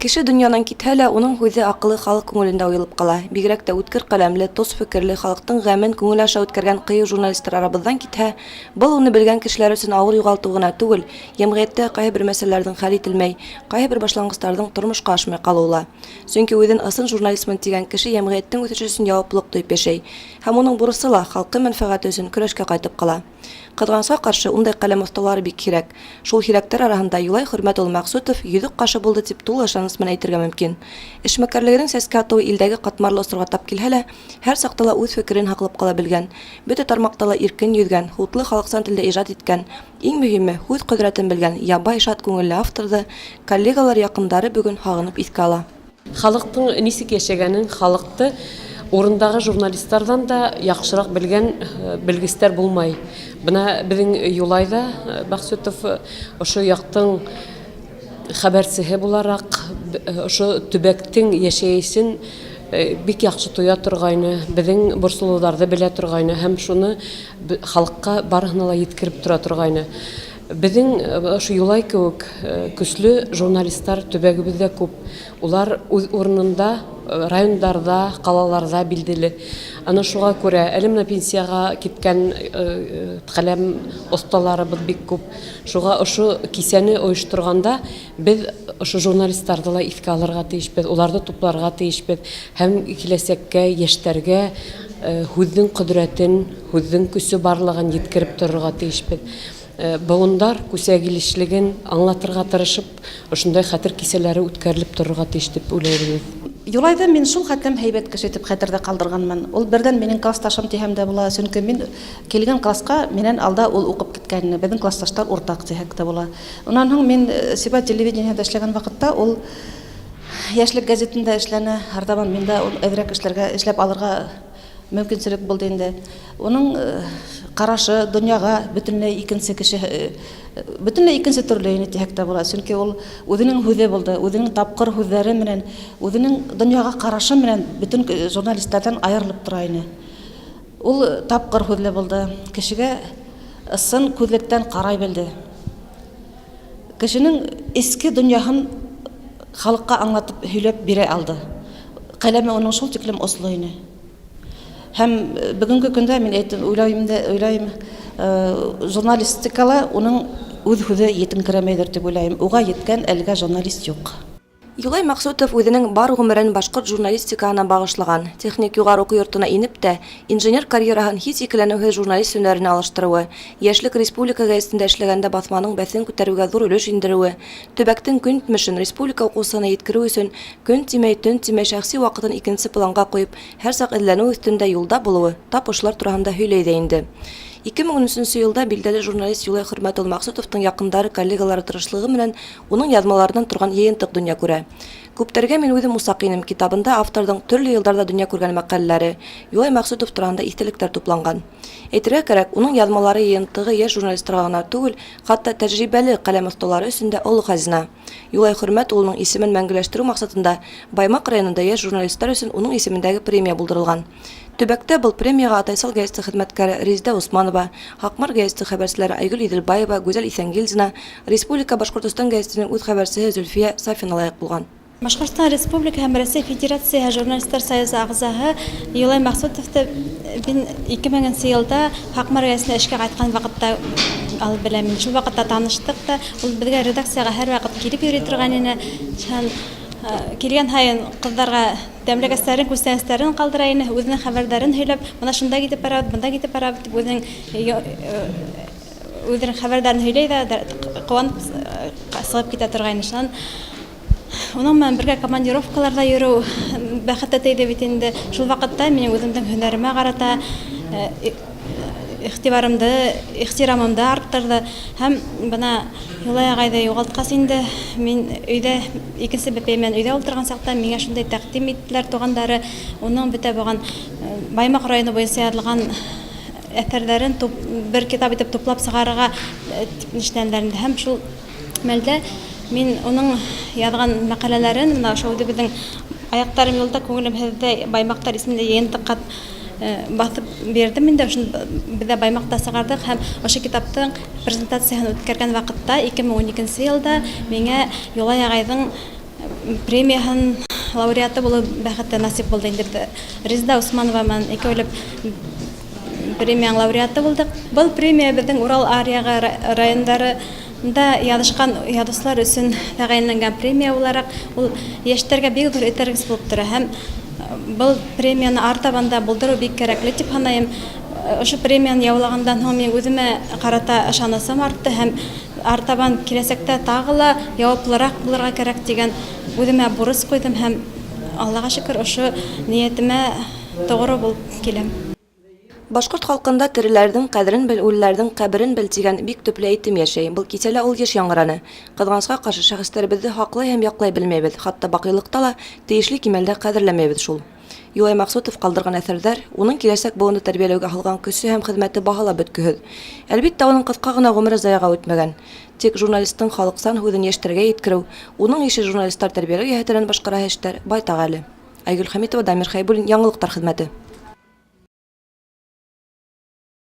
Кеше донъянан китһә лә, уның һүҙе, аҡылы халыҡ күңелендә уйылып ҡала. Бигерәк тә үткер ҡәләмле, тос фекерле, халыҡтың ғәмен күңел аша үткәргән ҡыйыу журналистар арабыҙҙан китһә, был уны белгән кешеләр өсөн ауыр юғалтыу ғына түгел, йәмғиәттә ҡайһы бер мәсьәләләрҙең хәл ителмәй, ҡайһы бер башланғыстарҙың тормошҡа ашмай ҡалыуы ла. Сөнки үҙен ысын журналистмын тигән кеше йәмғиәттең үҫеше өсөн яуаплылыҡ тоеп йәшәй. Һәм уның бурысы ла халҡы мәнфәғәте өсөн көрәшкә ҡайтып ҡала. Ҡыҙғанысҡа ҡаршы, ундай ҡәләм оҫталары бик һирәк. Шул һирәктәр араһында Юлай Хөрмәт улы Мәҡсүтов йөҙөк ҡашы булды тип тулы ышаныс менән әйтергә мөмкин. Эшмәкәрлегенең сәскә атыуы илдәге ҡатмарлы осорға тап килһә лә, һәр саҡта ла үҙ фекерен һаҡлап ҡала белгән, бөтә тармаҡта ла иркен йөҙгән, һутлы халыҡсан телдә ижад иткән, иң мөһиме, һүҙ ҡөҙрәтен белгән ябай, шат күңелле авторҙы коллегалары, яҡындары бөгөн һағынып иҫкә ала. Халыҡтың нисек йәшәгәнен халыҡты урындағы журналисттарҙан да яҡшыраҡ белгән белгестәр булмай. Бына беҙҙең Юлай ҙа Бахсютов ошо яҡтың хәбәрсеһе булараҡ ошо төбәктең йәшәйешен бик яҡшы тоя торғайны, беҙҙең борсолоуҙарҙы белә торғайны һәм шуны халыҡҡа барыһына ла еткереп тора торғайны. Беҙҙең ошо Юлай кеүек көслө журналистар төбәгебеҙҙә күп. Улар үҙ урынында, райондарҙа, ҡалаларҙа билдәле. Ана шуға күрә әле менә пенсияға киткән ҡәләм оҫталарыбыҙ бик күп. Шуға ошо кисәне ойошторғанда беҙ ошо журналистарҙы ла иҫкә алырға тейешбеҙ, уларҙы тупларға тейешбеҙ һәм киләсәккә, йәштәргә һүҙҙең ҡөҙрәтен, һүҙҙең көсө барлығын еткереп торорға тейешбеҙ. Быуындар күсәгилешлеген аңлатырға тырышып, ошондай хәтер кисәләре үткәрелеп торорға тейеш тип уйлайбыҙ. Юлайҙы мин шул хәтлем һәйбәт кеше итеп хәтерҙә ҡалдырғанмын. Ул берҙән минең классташым тиһәм дә була, сөнки мин килгән классҡа минән алда ул уҡып киткән ине. Беҙҙең классташтар уртаҡ тиһәк тә була. Унан һуң мин Сибай телевидениеһында эшләгән ваҡытта ул Йәшлек гәзитендә эшләне. Артабан мин дә әҙерәк эшләргә, эшләп алырға мөмкинселек булды инде. Уның карашы дөньяга бөтенләй икенсе кеше, бөтенләй икенсе төрле ине тиһәк тә була. Чөнки ул үзенең һүҙе булды, үзенең тапкыр һүҙҙәре менән, үзенең дөньяга карашы менән бөтен журналистлардан аерылып тора ине. Ул тапкыр һүҙле булды, кешегә ысын күҙлектән карай белде. Кешенең эске дөньяһын халыкка аңлатып һөйләп бирә алды. Каләме уның шул тиклем осло ине. Һәм бөгөнгө көндә мин әйтеп уйлайым да, уйлайым, журналистикала уның үҙ һүҙе етенкерәмәйҙер дип уйлайым. Уға еткән әлегә журналист юҡ. Юлай Мәкъсүтов үзенең бар гомерен башкорт журналистикаһына багышлаган. Техник югары уку йортына инеп тә, инженер карьераһын һич икеләнеүһеҙ журналист һөнәренә алыштырыуы, Йәшлек республика гәзитендә эшләгәндә баҫманың бәҫен күтәреүгә ҙур өлөш индереүе, төбәктең көнитмешен республика укыусыһына еткереү өсөн көн тимәй, төн тимәй шәхси ваҡытын икенсе планга ҡуйып, һәрсаҡ эҙләнеү өҫтөндә юлда булыуы тап ошолар тураһында һөйләй ҙә инде. 2013 нче елда билдәле журналист Юлай Хөрмәт улы Мәкъсүтовтың якындары, коллегалары тырышлыгы менән Уның яҙмаларынан торған йыйынтыҡ дөнья күрә. Күптәргә мин үзем усак инем китабында авторҙың төрлө йылдарҙа дөнья күргән мәҡәләләре, Юлай Мәҡсүтов тураһында иҫтәлектәр тупланған. Әйтергә кәрәк, уның яҙмалары йыйынтығы йәш журналистларга гына түгел, хатта тәҗрибәле каләм осталары өчен дә олы хазина. Юлай Хөрмәт улының исемен мәңгеләштерү максатында Баймак районында яшь журналистлар өчен уның исемендәге премия булдырылган. Төбәктә был премиягә Атайсал гәзите хезмәткәре Резидә Усманова, Һакмар гәзите хәбәрчеләре Айгөл Иделбаева, Гүзәл Иҫәнгилдина, Республика Башкортостан гәзитенең үз хәбәрчеһе Зөлфия Сафина лаек булган. Башкортстан Республика һәм Рәсәй Федерацияһе Журналистлар союзы әгъзаһы Юлай Мәкъсүтовты мин 2000 нче елда Һакмар гәзитенә эшкә кайткан вакытта алып беләм. Шул вакытта таныштык та. Ул безгә редакциягә һәрвакыт килеп йөри торган ине. Һәм килгән һаен кызларга Тәмләгәсләрен, күчтәнәчләрен калдыра ине, үзенең хәбәрләрен һөйләп, менә шунда китеп барабыз, монда китеп барабыз дип үзенең үзенең хәбәрләрен һөйләй дә, куанып чыгып китә торгайны. Шуннан уның белән бергә командировкаларда йөрү бәхете тейде бит инде. Шул вакытта минем үземнең һөнәремә карата игътибарымды, ихтирамымды арттырды. Һәм бына Юлай агайҙы юғалтҡас инде, мин өйҙә, икенсе бәпәй менән өйҙә ултырған саҡта миңә шундай тәҡдим иттеләр туғандары, уның бөтә булған Баймаҡ районы буйынса яҙылған әҫәрҙәрен туп, бер китап итеп туплап сығарырға дип нишләнеләр инде. Һәм шул мәлдә мин уның яҙған мәҡәләләрен, менә ошо үҙебеҙҙең Аяҡтарым юлда, күңелем һеҙҙә, Баймаҡтар исемле йыйынтыҡҡа баҫып бирҙем инде, ошоно беҙ ҙә Баймаҡта сығарҙыҡ һәм ошо китаптың презентацияһын үткәргән ваҡытта 2012 нче йылда миңә Юлай ағайҙың премияһын лауреаты булыу бәхете насип булды инде. Резеда Усманова менән икәүләп премияның лауреаты булдыҡ. Был премия беҙҙең Урал аръяғы райондарында яҙышҡан яҙыусылар өсөн тәғәйенләнгән премия булараҡ, ул йәштәргә бик ҙур этәргес булып тора һәм был премияны артабан да булдырыу бик кәрәкле тип һанайым. Ошо премияны яулағандан һуң минең үҙемә ҡарата ышанысым артты һәм артабан киләсәктә тағы ла яуаплыраҡ булырға кәрәк тигән үҙемә бурыс ҡуйҙым һәм Аллаға шөкөр, ошо ниәтемә тоғро булып киләм. Башҡорт халҡында тереләрҙең ҡәҙерен бел, үлеләрҙең ҡәберен бел тигән бик төплө әйтем йәшәй. Был кисәлә ул йыш яңғыраны. Ҡыҙғанысҡа ҡаршы, шәхестәребеҙҙе һаҡлай һәм яҡлай белмәйбеҙ, хатта баҡыйлыҡта ла тейешле кимәлдә ҡәҙерләмәйбеҙ шул. Юлай Мәҡсүтов ҡалдырған әҫәрҙәр, уның киләсәк быуынды тәрбиәләүгә һалған көсө һәм хеҙмәте баһалап бөткөһөҙ. Әлбиттә, уның ҡыҫҡа ғына ғүмере заяға үтмәгән. Тик журналистың халыҡсан һүҙен йәштәргә еткереү, уның ише журналистар тәрбиәләү йәһәтенән башҡараһы эштәр байтаҡ әле. Айгөл Хәмитова, Дамир Хәйбуллин, Яңылыҡтар хеҙмәте.